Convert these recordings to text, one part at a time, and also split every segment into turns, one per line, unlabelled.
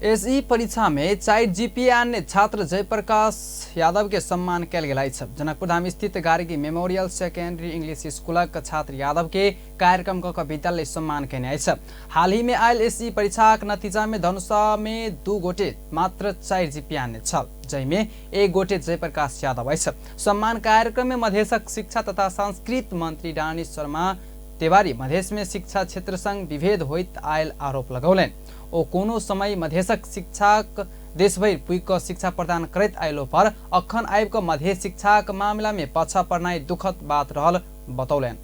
SE परीक्षा में 4 GPA आनने छात्र जयप्रकाश यादव के सम्मान कयल गेल अछि। जनकपुरधाम स्थित गार्गी मेमोरियल सेकेंडरी इंग्लिश स्कूलक छात्र यादव के कार्यक्रम क विद्यालय सम्मान कयने अछि। हाल ही में आयल एसई परीक्षाक नतीजा में धनुषा में 2 गोटे मात्र 4 जीपीए आनने छल, जाहिमे 1 गोटे जयप्रकाश यादव अछि। सम्मान कार्यक्रम में मधेशक शिक्षा तथा संस्कृत मंत्री रानी शर्मा तिवारी मधेश में शिक्षा क्षेत्र संग विभेद होइत आयल आरोप लगौलनि। ओ कोनो समय मधेशक शिक्षाक देशभरि पुगि कऽ शिक्षा प्रदान करैत आयलो पर अखन आबि कऽ मधेश शिक्षाक मामला में पाछा पड़नाइ दुखद बात रहल बतौलनि।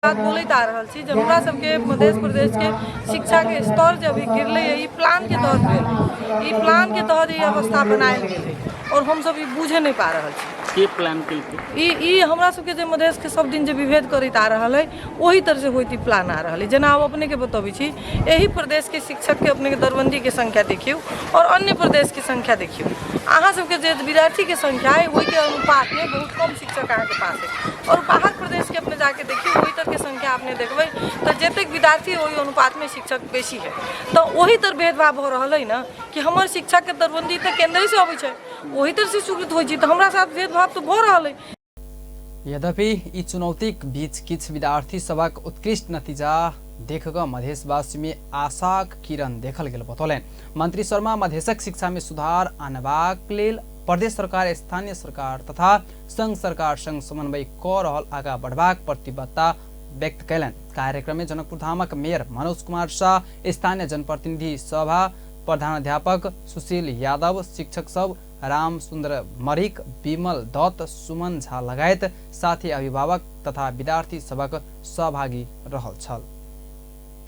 बात बोलैत आ रहल छी जे हमरा सबके मध्य प्रदेशके शिक्षाके स्तर जे अभी गिरलै ई प्लानके तहत भेल, ई प्लानके तहत ई अवस्था बनायल गेलै और हमसब ई बुझे नहि पा रहल छी।
के प्लान केलकै?
ई हमरा सबके जे मधेशके सब दिन जे विभेद करैत आ रहल है ओही तरह से होइत ई प्लान आ रहल है। जेना आब अपनेके बतबै छी, एहि प्रदेशके शिक्षकके अपनेके दरबन्दीके संख्या देखियौ और अन्य प्रदेशके संख्या देखियौ, अहाँ सबके जे विद्यार्थीके संख्या है ओहिके अनुपातमे बहुत कम शिक्षक अहाँके पास है। और बाहर प्रदेशके अपने जाके देखियौ ओहि तरहके संख्या अपने देखबै तऽ जतेक विद्यार्थी ओहि अनुपातमे शिक्षक बेसी है। तऽ ओहि तर भेदभाव भऽ रहल है ने कि हमर शिक्षकके दरबन्दी तऽ केन्द्रेसँ अबै छै, ओहि तरह से स्वीकृत होइ छै, तऽ हमरा साथ भेदभाव तऽ भऽ रहल है।
यद्यपि ई चुनौतीक बीच किछु विद्यार्थी सभक उत्कृष्ट नतीजा देख कऽ मधेशवासी में आशाक किरण देखल गेल बतौलनि। मंत्री शर्मा मधेशक शिक्षा में सुधार आनबाक लेल प्रदेश सरकार, स्थानीय सरकार तथा संघ सरकार संग समन्वय कऽ रहल आगा बढ़बाक प्रतिबद्धता व्यक्त कयलनि। कार्यक्रम में जनकपुरधामक मेयर मनोज कुमार शाह, स्थानीय जनप्रतिनिधि सभा प्रधानाध्यापक सुशील यादव, शिक्षक सब राम सुन्दर मरिक, विमल दत्त, सुमन झा लगायत साथी अभिभावक तथा विद्यार्थी सबक सहभागी रहल छल।